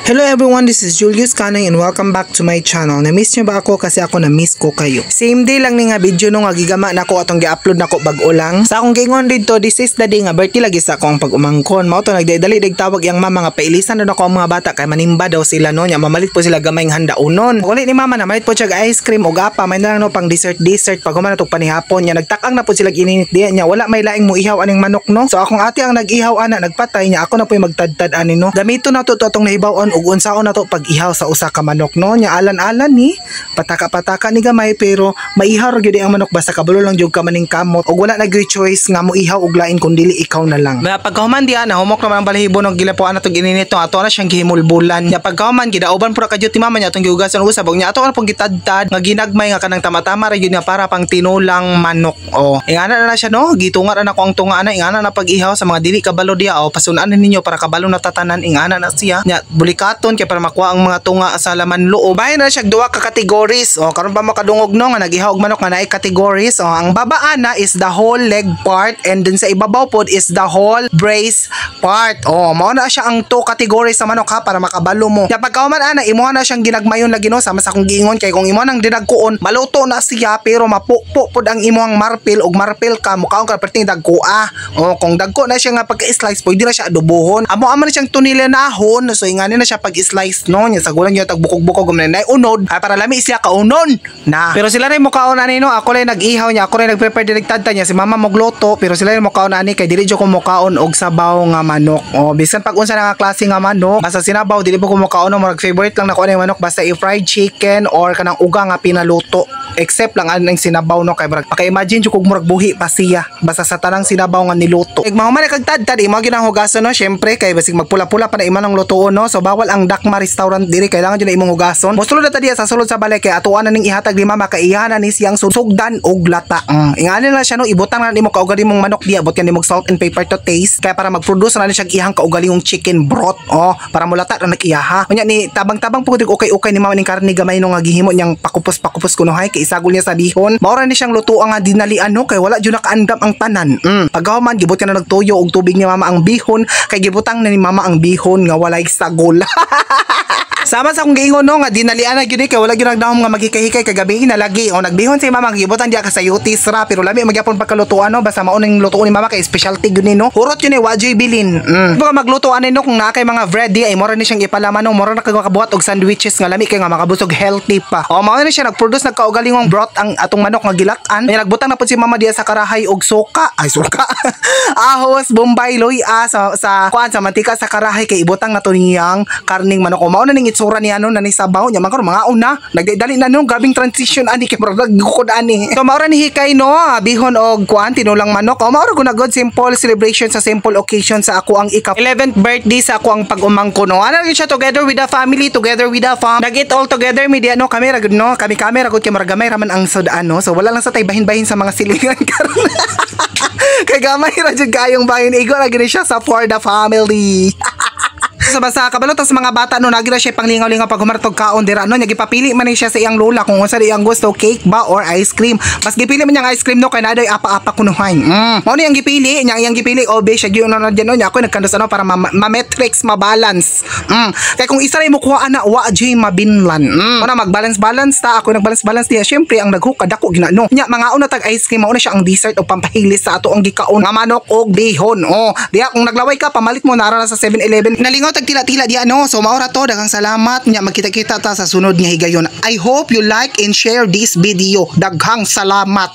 Hello everyone, this is Julius Canang and welcome back to my channel. Na-miss nyo ba ako? Kasi ako na-miss ko kayo. Same day lang ni nga video no nga gigama nako atong gi-upload nako bag-o lang. Sa akong giingon dito, this is the day nga birthday lagi sa akong pag-umangkon. Mao to nagdali dig tawag yang mama nga pailisan na nako ang mga bata kay manimba daw sila no nya mamalit po sila gamay nga handaunon. Uli ni mama na malit po siya ice cream ug apa may na lang no pang dessert dessert pag human na panihapon nya nagtakang na po sila ininit diya nya wala may laing mo ihaw aning manok no. So akong ate ang nag-ihaw ana, nagpatay niya, ako na po magtadtad ani no. Gamito na to atong nahibaw-on ug unsaon na to pag-ihaw sa usa ka manok no. Nya alan-alan ni pataka-pataka ni gamay pero maihaw ra gyud ang manok basta kabalo lang jud ka maning kamot ug wala na gyud choice nga mo ihaw og lain kun dili ikaw na lang. Maya pagkahuman diya na humok naman ang balahibo ng gilapuan na tong ininit no, ato na siyang gihimulbulan. Nya pagkahuman gidauban pura kadyot ni mama niya atong gihugasan og usab nya ato na pong gitadtad nga ginagmay nga kanang tama-tama ra gyud nga para pang tinulang manok. Oh, ingana na na siya no, gitunga na nako ang tunga ana, ingana na pag-ihaw sa mga dili kabalo diya oh, pasunan ninyo para kabalo na tatanan, ingana na siya. Nya bulikaton kay para makuha ang mga tunga sa laman loob. Bahin na siya duha ka categories. Oh, karon pa makadungog no nga nag-ihaw og manok nga naay categories. Oh, ang baba ana is the whole leg part and then sa ibabaw pod is the whole brace part. Oh, mao na siya ang two categories sa manok ha para makabalo mo. Nya pagkahuman ana imo na siyang ginagmayon lagi no, sama sa akong giingon kay kung imo nang dinagkuon maluto na siya pero mapupo pod ang imong marpil ug marpil ka mukaon ka perting dagko ah. Oh, kung dagko na siya nga pagka-slice pwede na siya adobohon. Amo amo na siyang tunilinahon, so ingani na siya pag-slice no nya sagulan niyo tag bukog-bukog man na unod ay para lami siya kaunon na. Pero sila rin mukaon ani no, ako rin nag-ihaw niya, ako rin nag-prepare din nagtadta niya, si mama mogluto pero sila rin mukaon ani kay dili jud ko mukaon og sabaw nga manok. Oh, bisan pag unsa na nga klase nga manok basta sinabaw dili po ko mukaon no, murag favorite lang nako ani manok basta i-fried chicken or kanang uga nga pinaluto except lang anang sinabaw no kay murag paka-imagine jud kog murag buhi pa siya basta sa tanang sinabaw nga niluto. Ig mahuman kag tadtad imo gyud ang hugason no, syempre kay basig magpula-pula pa na imo ng lutuon no, so bawal ang Dakma Restaurant diri, kailangan jud na imong hugason. Mosulod na ta diya sa sulod sa balay kay atuan na ning ihatag ni mama kay iyahan na ni siyang sugdan og lata. Ingani na siya no, ibutang na nimo kaugalingong manok diya, but nimo salt and pepper to taste kaya para mag-produce na ni siya iyang kaugalingong chicken broth, oh, para mulata na nag-iyaha. Unya ni tabang-tabang po okay-okay ni mama ning karne gamay no nga gihimo niyang pakupos-pakupos kuno hay kay isagol niya sa bihon. Mao ra ni siyang lutuan nga dinalian no kay wala jud nakaandam ang tanan. Pagkahuman gibot na nagtuyo og tubig ni mama ang bihon kay gibutang na ni mama ang bihon nga walay sagol. Sama sa akong giingon no nga dinalian na gyud eh, kay wala gyud nagdahom nga maghikay-hikay kagabi na lagi. O nagbihon si mama gibutan diya ka sa yutis ra pero lami magyapon pagkalutuan no, basta mao ning lutuon ni mama kay specialty gyud ni no. Hurot yun eh, wa joy bilin. Baka magluto ani no kung naa kay mga bread di ay mora ni siyang ipalaman no, mora na kag makabuhat og sandwiches nga lami kay nga makabusog, healthy pa. O mao ni siya nagproduce nagkaugalingong broth ang atong manok nga gilak-an. May nagbutang na pud si mama diya sa karahay og suka. Ay suka. Ahos, bombay, luya sa kuan sa mantika sa karahay kay ibutang na to niyang karning manok. O mao na ning itsura niya no na ni sabaw niya man karon mga una nagdali na no, grabing transition ani kay murag gukod ani. So mao ra ni hikay no, bihon og kuan tinulang manok. O mao ra gud na good simple celebration sa simple occasion sa ako ang ika 11th birthday sa ako ang pag-umangko no. Ana gyud siya, together with the family, together with the fam. Nag-eat all together mi diya no, kami ra gud no, kami kami ra gud kay murag gamay ra man ang sudan no. So wala lang sa tay bahin-bahin sa mga silingan karon. Kay gamay ra jud kayong bahin, igo ra gid siya sa for the family. Sa basta kabalo tas mga bata no, nagi ra siya panglingaw-lingaw pag humartog kaon dira no, nya gipapili man ni siya sa iyang lola kung unsa di iyang gusto, cake ba or ice cream. Mas gipili man niyang ice cream no kay naa apa-apa kunuhay. Mao ni ang gipili nya, iyang gipili obe siya gyud no diyan no, nya ako nagkandos ano para ma-metrics ma-balance. Kay kung isa ra mo kuha ana wa jay mabinlan. Mao na mag-balance balance ta, ako nag-balance balance diya, syempre ang naghuka dako gina no. Nya mga una tag ice cream, mao na siya ang dessert o pampahilis sa ato ang gikaon nga manok og bihon. Oh, diya kung naglaway ka pamalit mo nara na sa 7-Eleven. Nalingaw tag tila-tila diya no. So mao ra to, daghang salamat nya magkita-kita ta sa sunod nga higayon. I hope you like and share this video. Daghang salamat.